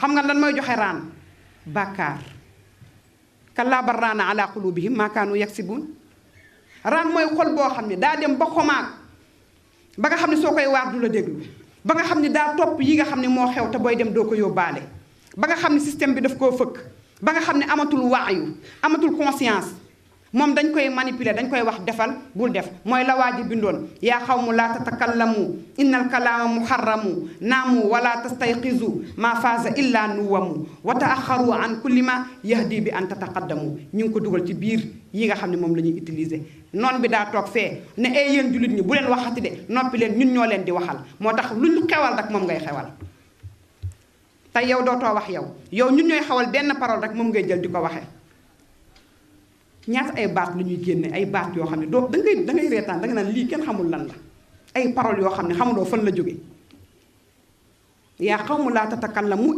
xam nga lan mooy joxe raan bàkkaar kallaa bal raana ala qulubihim maa kaanu yaksibun raan mooy xol boo xam ne daa dem ba xomaag ba nga xam ne soo koy waar du la déglu ba nga xam ne daa topp yi nga xam ne moo xew te booy dem doo ko yóbbaale ba nga xam ne système bi daf koo fëkk ba nga xam ne amatul waayu amatul conscience moom dañ koy manipuler dañ koy wax defal bul def mooy la waa ji bindoon yaa xawmu laa tatakallamu innal kalaama muharramu naamu wala tastayqizu maa faaza illa nuwamu wa taaxaru an kulli ma yahdi bi an tataqaddamu ñu ngi ko dugal ci biir yi nga xam ne moom la ñuy utiliser noon bi daa toog fee ne ay yéen jullit ñi bu leen waxati de noppi leen ñun ñoo leen di waxal moo tax luñ xewal rek moom ngay xewal te yow dootoo wax yow ñun ñooy xawal benn parole rek moom ngay jël di ko waxee ñaata ay baat la ñuy génne ay baat yoo xam ne doo da ngay reetaan da nga naan lii kenn xamul lan la ay parole yoo xam ne xamuloo fan la jóge yaa xawmu laa tatakallamu